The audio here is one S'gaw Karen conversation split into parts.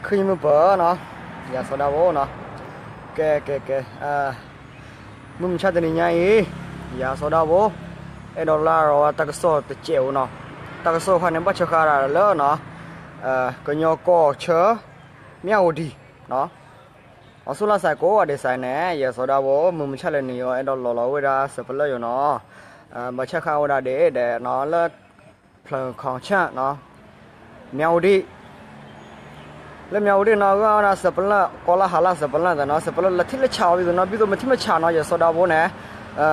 ခုၣ်ယမုၢ်ပၢၤနီၤ, ယၤစီၤဒၣ်ဝိနီၤ, ကဲ ကဲ ကဲ, မုၢ်မဆါတနံၤညါအံၤ, ယၤစီၤဒၣ်ဝိ, အဲၣ်ဒိးလၢအီၤတၢ်ကစီၣ်တစဲးဧိၤနီၤ, တၢ်ကစီၣ်တခါန့ၣ် ဘၣ်ဆၢဃာ်ဒၣ်လၢနီၤ, ကညီကီၢ်ဆၢ, မၠၣ်ဝတံၤ, အီၤဆူၣ်လၢ်စဲးကိးဂၤဒဲးစဲးန့ၣ် ယၤစီၤဒၣ်ဝိ မုၢ်မဆါလၢနံၤအံၤ အဲၣ်ဒိးလီၤလီၤဝဲဒၣ်စပလၢၢ်ယိၤနီၤ, ဘၣ်ဆၢဃာ်ဝဲဒၣ်ဒ်ဒီးနီၤ လၢ ဖျၢၣ်ခီၣ်ဆၣ်နီၤ, မၠၣ်ဝတံၤ, လၢမၠၣ်ဝတံၤနီၤ ဂီၢ်ဝဲဒၣ်စပလၢၢ် ကီလၢဟးလၢစပလၢၢ်သးနီၤ, စပလၢၢ်လၢထံၣ်လၢဆးအီၤဘံသူနီၤ, ဘံသူမထံၣ်မဆးနီၤ ယၤစီၤဒၣ်ဝိန့ၣ်,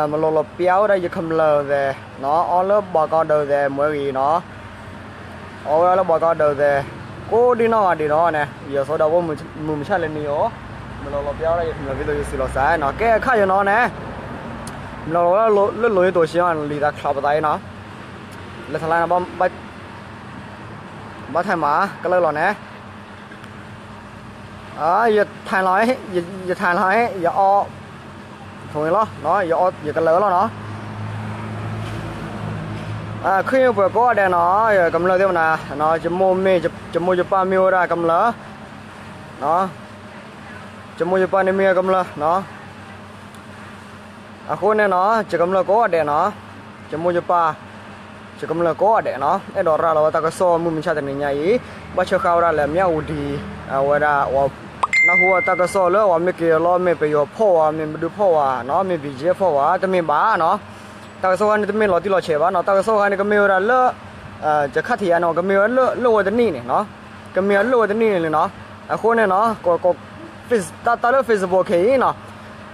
မၤလီၤလီၤပျါဝဲဒၣ်ယကမျၢၢ်သဲးနီၤ, အီလၢဘှးကီဒၢးသဲးမွဲဂ့ၤနီၤ, အီဝဲဒၣ်လၢဘှးကီဒၢးသဲး, ကိးဒံနီၢ်ဂၤဒဲးနီၤန့ၣ် ယၤစီၤဒၣ်ဝိ မုၢ်မဆါလၢနံၤအံၤ, မၤလီၤလီၤပျါဝဲဒၣ်ယကမျၢၢ်ဘံသူယစံးလီၤစဲးနီၤ, ကဲခါယနီၤန့ၣ် မၤလီၤလီၤလၢလိၤယတိၤဆံအီၤ လံာ်သးချးပသးအံၤနီၤ, လၢထလါန့ၣ် ဘၣ်ထဲမး ကလၢာ်လီၤန့ၣ်, ယထၢၣ်လီၤ, ယထၢၣ်လီၤ, ယအီ, လီၤ, ယကလၢာ်လီၤနီၤ, ခုၣ်ယပှဲၤကိးဂၤဒဲးနီၤ, ယကမျၢၢ်သ့ၣ်မနၤ, ယမိၢ်မ့ၢ်, ယမိၢ်ယပၢ်မ့ၢ်ဝဲဒၣ်ကမျၢၢ်, ယမိၢ်ယပၢ်န့ၣ်မ့ၢ်ကမျၢၢ်နီၤ အဃိန့ၣ်နီၤ ယကမျၢၢ်ကိးဂၤဒဲးနီၤ, ယမိၢ်ယပၢ်, ယကမျၢၢ်ကိးဂၤဒဲးနီၤ အဲၣ်ဒိးရၤလီၤဝဲတၢ်ကစီၣ်မုၢ်မဆါတနံၤညါအံၤ, ဘၣ်ဆၢဃာ်ဝဲဒၣ်လၢမၠၣ်ဝတံၤ, အဝဲဒၣ်, နၢ်ဟူဝဲတၢ်ကစီၣ်လၢအဝဲမ့ၢ်က့ၤလီၤ မ့ၢ်ပယီၤဖီၣ်ဝဲ မ့ၢ်မဒုဖီၣ်ဝဲနီၤ မ့ၢ် ဘီၣ်ကၠ့ၣ် ဖီၣ်ဝဲ တမ့ၢ်ဘၣ်နီၤ, တၢ်ကစီၣ်ခါန့ၣ်တမ့ၢ်လီၤတံၢ်လီၤဆဲးဘၣ်နီၤ, တၢ်ကစီၣ်ခါန့ၣ်ကမ့ၢ်ဝဲဒၣ်လၢ, ယခါထံၣ်ယၤန့ၣ် ကမ့ၢ်ဝဲလၢဝဲတနံၣ်န့ၣ်နီၤ, ကမ့ၢ်ဝဲလၢဝဲတနံၣ်န့ၣ်လံနီၤ, အဃိန့ၣ်နီၤ တၢ်လၢ Facebook ခဲအံၤနီၤ,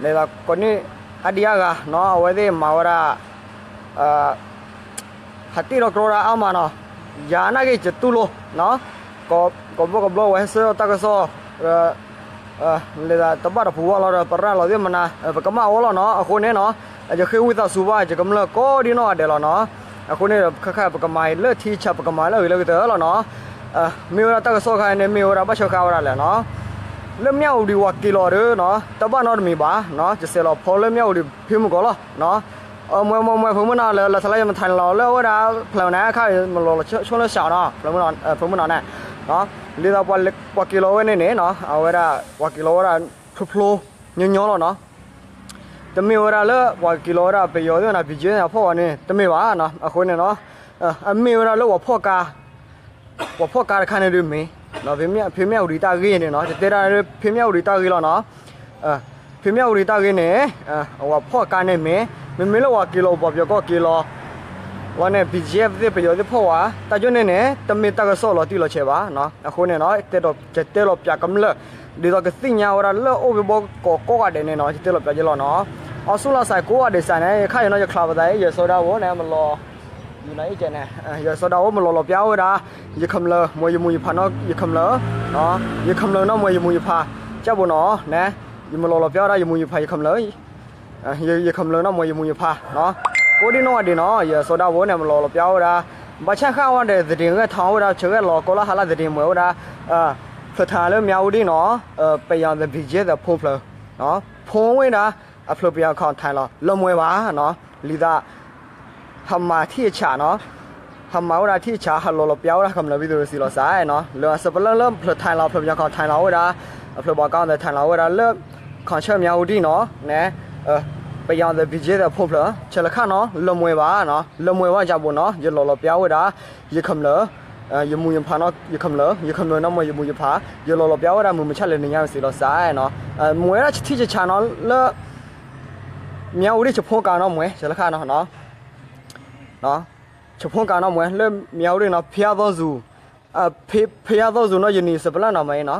လဲၤသးကိးန့ၢ်အါဒံအါဂၤနီၤ အဝဲသ့ၣ်မၤဝဲဒၣ်, ဟးတ့ၢ်ဒီးကြီဒၣ်အါမးနီၤ, ယၤနာ်က့ၤယတူၢ်လိာ်နီၤ, ကိးဘျီကိးဘျီဝဲဟဲဆှၢတၢ်ကစီၣ်, လဲၤသးတဘၣ်တပူၤဝဲလီၤဒီး ပရၤလီၤသ့ၣ်မနၤ ပကမၣ်ဝဲလီၤနီၤ, အဃိန့ၣ်နီၤ, ယဃ့ဝံသးစူၤဘၣ် ယကမျၢၢ်ကိးဒံနီၢ်ဂၤဒဲးလီၤနီၤ, အဃိန့ၣ်ဒီးခဲခါပကမၤလၢထံဆး ပကမၤလၢအဂ့ၤလၢကတၢၢ်လီၤနီၤ, မ့ၢ်ဝဲဒၣ်တၢ်ကစီၣ်ခါန့ၣ် မ့ၢ်ဝဲဒၣ်ဘၣ်ဆၢဃာ်ဝဲဒၣ်လဲၣ်နီၤ, လၢမၠၣ်ဝတံၤဝၤက့ၤလီၤဒီးနီၤ တဘၣ်နီတမံၤဘၣ်နီၤ, ယစဲးလီၤဖီလၢမၠၣ်ဝတံၤဖံမုၢ်ကီးလီၤနီၤ, မွဲမွဲမွဲ ဖုမုၢ်နီၤ လၢလၢထလါယမၤထၢၣ်လီၤလၢအဝဲဒၣ်ဖျၢၣ်န့ၣ် ခါမၤလီၤလီၤဆိလၢစးနီၤ ဖုမုၢ်နီၤန့ၣ်, လံာ်သးပှၤက့ၤလီၤဝဲန့ၣ်န့ၣ်နီၤ အဝဲဒၣ်ပှၤက့ၤလီၤဝဲဒၣ်ဖျိဖျိညီညီလီၤနီၤ, တမ့ၢ်ဝဲဒၣ်လၢပှၤက့ၤလီၤဝဲဒၣ်ပယီၤသ့ၣ်မနၤ ဘီၣ်ကၠ့ၣ် ဖီၣ်ဝဲန့ၣ် တမ့ၢ်ဘၣ်နီၤ, အဃိန့ၣ်နီၤ, အမ့ၢ်ဝဲဒၣ်လၢပှၤဖီၣ်ကါ ပှၤဖီၣ်ကါတခါန့ၣ်ဒုးမ့ၢ်, ဖဲမၠၣ်ဝတံၤတၢ်ဂ့ၢ်န့ၣ်နီၤ ယတဲဒၣ်ဖဲမၠၣ်ဝတံၤတၢ်ဂ့ၢ်လီၤနီၤ, ဖဲမၠၣ်ဝတံၤတၢ်ဂ့ၢ်န့ၣ်, ပှၤဖီၣ်ကါန့ၣ်မ့ၢ်, မ့မ့ၢ်လၢပှၤက့ၤလီၤ ပှၤပယီၤကီၢ်က့ၤလီၤ, လီၤန့ၣ် ဘီၣ်ကၠ့ၣ်သ့ၣ်ပယီၤသ့ၣ်ဖီၣ်ဝဲ, တၢ်ယိၣ်န့ၣ်န့ၣ် တမ့ၢ်တၢ်ကစီၣ်လီၤတံၢ်လီၤဆဲးဘၣ်နီၤ, အဃိန့ၣ်နီၤ ယတဲလီၤပၠးကမျၢၢ်, ဒ်သိးကသ့ၣ်ညါဝဲဒၣ်လၢအိၣ်ဖဲဘီကီးကိးဂၤဒဲးန့ၣ်နီၤ ယတဲလီၤပၠးယလီၤနီၤ, အီၤဆူၣ်လၢ်စဲးကိးဂၤဒဲးစဲးန့ၣ် ခါယနီၤ ယချးပသးအံၤ ယၤစီၤဒၣ်ဝိန့ၣ် မၤလီၤ ယူၤနၤအံၤကဲန့ၣ်, ယၤစီၤဒၣ်ဝိမၤလီၤလီၤပျါဝဲဒၣ်, ယကမျၢၢ် မ့ၢ်ယမူယဖးနီၤ ယကမျၢၢ်, ယကမျၢၢ်နီၤ မ့ၢ်ယမူယဖး, ကၢ်ဘိနီၤန့ၣ်, ယမၤလီၤလီၤပျါဝဲဒၣ်ယမူယဖးယကမျၢၢ်, ယကမျၢၢ်နီၤ မ့ၢ်ယမူယဖး, ကိးဒံနီၢ်ဂၤဒဲးနီၤ ယၤစီၤဒၣ်ဝိန့ၣ် မၤလီၤလီၤပျါဝဲဒၣ်, ဘၣ်ဆၣ်ဃၣ်ဝဲဒၣ် သဒ့ၣ်ဂဲၤထီၣ်ဝဲဒၣ် ဆၢဂဲၤလီၤ ကီလၢဟါလၢသဒ့ၣ်မွဲဝဲဒၣ်, ဖျၢၣ်ထၢၣ်လၢမၠၣ်ဝတံၤနီၤ, ပယီၤသ့ၣ် ဘီၣ်ကၠ့ၣ်သ့ၣ်ဖီၣ်ဖျၢၣ်, ဖီၣ်ဝဲဒၣ်, အဖျၢၣ်ပယီၤခီၣ်ထံးလီၤ လၢမွဲဘၣ်နီၤ, လံာ်သး ဟးမၤထံၣ်အဆးနီၤ, ဟးမၤဝဲဒၣ်ထံၣ်အဆး ဟးလီၤလီၤပျါဝဲဒၣ်ကမျၢၢ်ဘံၣ်သုးစံးလီၤစဲးနီၤ, လၢအစပလၢၢ်လၢဖျၢၣ်ထံးလီၤ ဖျၢၣ်ပယီၤခီၣ်ထံးလီၤဝဲဒၣ်, အဖျၢၣ်ဘၣ်ကီသ့ၣ်ထံးလီၤဝဲဒၣ်လၢ ခီၣ်ဆၢမၠၣ်ဝတံၤနီၤ, န့ၣ်, ပယီၤသ့ၣ် ဘီၣ်ကၠ့ၣ်သ့ၣ်ဖီၣ်ဖျၢၣ် ဆဲးလၢခါနီၤ လၢမွဲဘၣ်နီၤ, လၢမွဲဘၣ်ကၢ်ဘိနီၤ ယလီၤလီၤပျါဝဲဒၣ်, ယကမျၢၢ်, ယမူယဖးနီၤ ယကမျၢၢ် ယကမျၢၢ်နီၤ မ့ၢ်ယမူယဖး, ယလီၤလီၤပျါဝဲဒၣ်မုၢ်မဆါလၢနံၤညါစံးလီၤစဲးနီၤ, မွဲဒၣ်ထံၣ်ဆးနီၤ လၢ မၠၣ်ဝတံၤဆဖီကါနီၤ မွဲ ဆဲးလၢခါနီၤ, ဆဖီကါနီၤ မွဲ လၢမၠၣ်ဝတံၤနီၤ ဖဲယါသီစူၤ, ဖဲယါသီစူၤနီၤ ယနံၤစပလၢၢ်နီၤ မ့ၢ်နီၤ,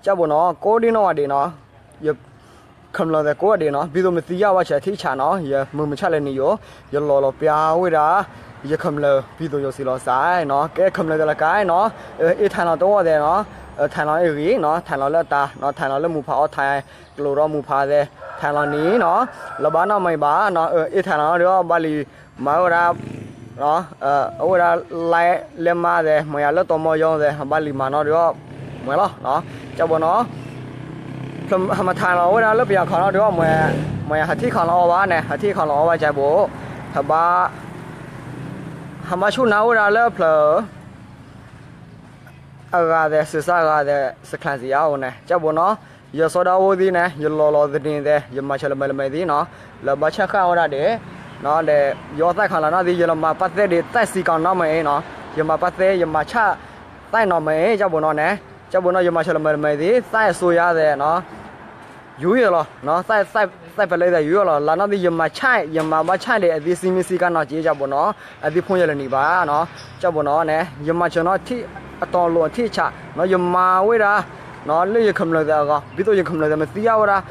ကၢ်ဘိနီၤ ကိးဒံနီၢ်ဂၤဒဲးနီၤ, ယကမျၢၢ်သ့ၣ်ကိးဂၤဒဲးနီၤ ဘံၣ်သုးမသံယါဝဲဆဲးထံၣ်ဆးနီၤ ယမုၢ်မဆါလၢနံၤယိၤ, ယလီၤလီၤပျါဝဲဒၣ်, ယကမျၢၢ်ဘံၣ်သုးယိၤစံးလီၤစဲးနီၤ ကဲကမျၢၢ်သ့ၣ်လၢကါနီၤ, အ့ၣ်ထံးလီၤတအိၣ်သ့ၣ်နီၤ, ထံးလီၤအ့ၣ်ဂ့ၤနီၤ ထံးလီၤလၢတၢ်နီၤ ထံးလီၤလၢမူဖးအီထံး ကျိၤဒီးမူဖးသ့ၣ် ထံးလီၤနံၤနီၤ, လၢဘၣ်နီတမံၤဘၣ်နီၤ အ့ၣ်ထံးလီၤဒီးဘၣ်လံ မၤဝဲဒၣ်, အဝဲဒၣ်လဲၤလဲၤမၤသ့ၣ် မ့ၢ်ယၤလၢတီမီယီသ့ၣ် ဘၣ်လံမၤနီၤဒီး, မွဲလီၤ, ကၢ်ဘိနီၤ, ဟးမၤထံးလီၤဝဲဒၣ်လၢပယီၤခီၣ်နီၤဒီးမွဲ, မ့ၢ်ယၤဟးထံၣ်ခီၣ်လီၤအီၤဘၣ်န့ၣ် ဟးထံၣ်ခီၣ်လီၤအီၤဘၣ်ကၢ်ဘိ, ဟးဘၣ်, ဟးဘၣ်ဆူၣ်နၤဝဲဒၣ်လၢဖျၢၣ် အဂၤသဲး စံးစၢ်ဂၤသဲး စခၣ်စံးအအိၣ်န့ၣ် ကၢ်ဘိနီၤ, ယစီၤဒၣ်အိၣ်သံန့ၣ် ယလီၤလီၤသဒံးသဲး ယမၤဆၢလၢမဲာ်လၢမဲာ်သံနီၤ, လၢဘၣ်ဆၣ်ဃၣ်ဝဲဒၣ်ဒံး, ဒီး ယအီၣ်သၣ်ခီလၢနီၢ်သံ ယလီၤမၤပၢ်သဲဒံး သၣ်စံကီးနီၢ်မ့ၢ်နီၤ, ယမၤပၢ်သဲ ယမၤဆၣ်သၣ်နီၢ်မ့ၢ် ကၢ်ဘိနီၤန့ၣ်, ကၢ်ဘိနီၤ ယမၤဆၢလၢမဲာ်လၢမဲာ်သံ သၣ်အစိယၤသဲးနီၤ ယူၤယဲလီၤ, သၣ်ဖဲလၢသးယူၤယဲလီၤ, လၢနီၢ်သံ ယမၤဆၣ် ယမၤဘၣ်ဆၣ်ဒံး အသံစံမံစံကါနီၢ်က့ ကၢ်ဘိနီၤ, အသံဖုံယဲလၢနံၤဘၣ်နီၤ, ကၢ်ဘိနီၤန့ၣ် ယမၤဆၢနီၢ်ထံၣ် အတီအလိၤအထံၣ်ဆးနီၤ ယမၤဝဲဒၣ် လၢယကမျၢၢ်သဲးအဂီၢ် ဒ်သိးယကမျၢၢ်သဲးမ့ၢ်သံအါဝဲဒၣ်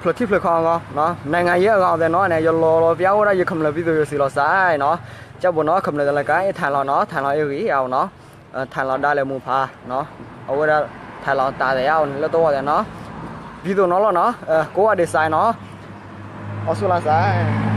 ဖျၢၣ်ထံဖျၢၣ်ခီအဂီၢ်, နိုင်ငံရေးအဂီၢ်သဲးနီၤန့ၣ် ယလီၤလီၤပျၢ်ဝဲဒၣ် ယကမျၢၢ်ဖံသိးယိၤစံးလီၤစဲနီၤ, ကၢ်ဘိနီၤ ကမျၢၢ်သဲးလၢကါ ထၢၣ်လီၤနီၤ ထၢၣ်လီၤအ့ၣ်ဂံၢ်အအိၣ်နီၤ ထၢၣ်လီၤဒါလၢမူဖး, အဝဲဒၣ် ထၢၣ်လီၤတၢ်သဲးအအိၣ်န့ၣ် လၢတဝီသဲးနီၤ, ဒ်သိးနီၤလီၤနီၤ, ကိးဂၤဒဲးစးနီၤ, အီၣ်ဆူၣ်လီၤစး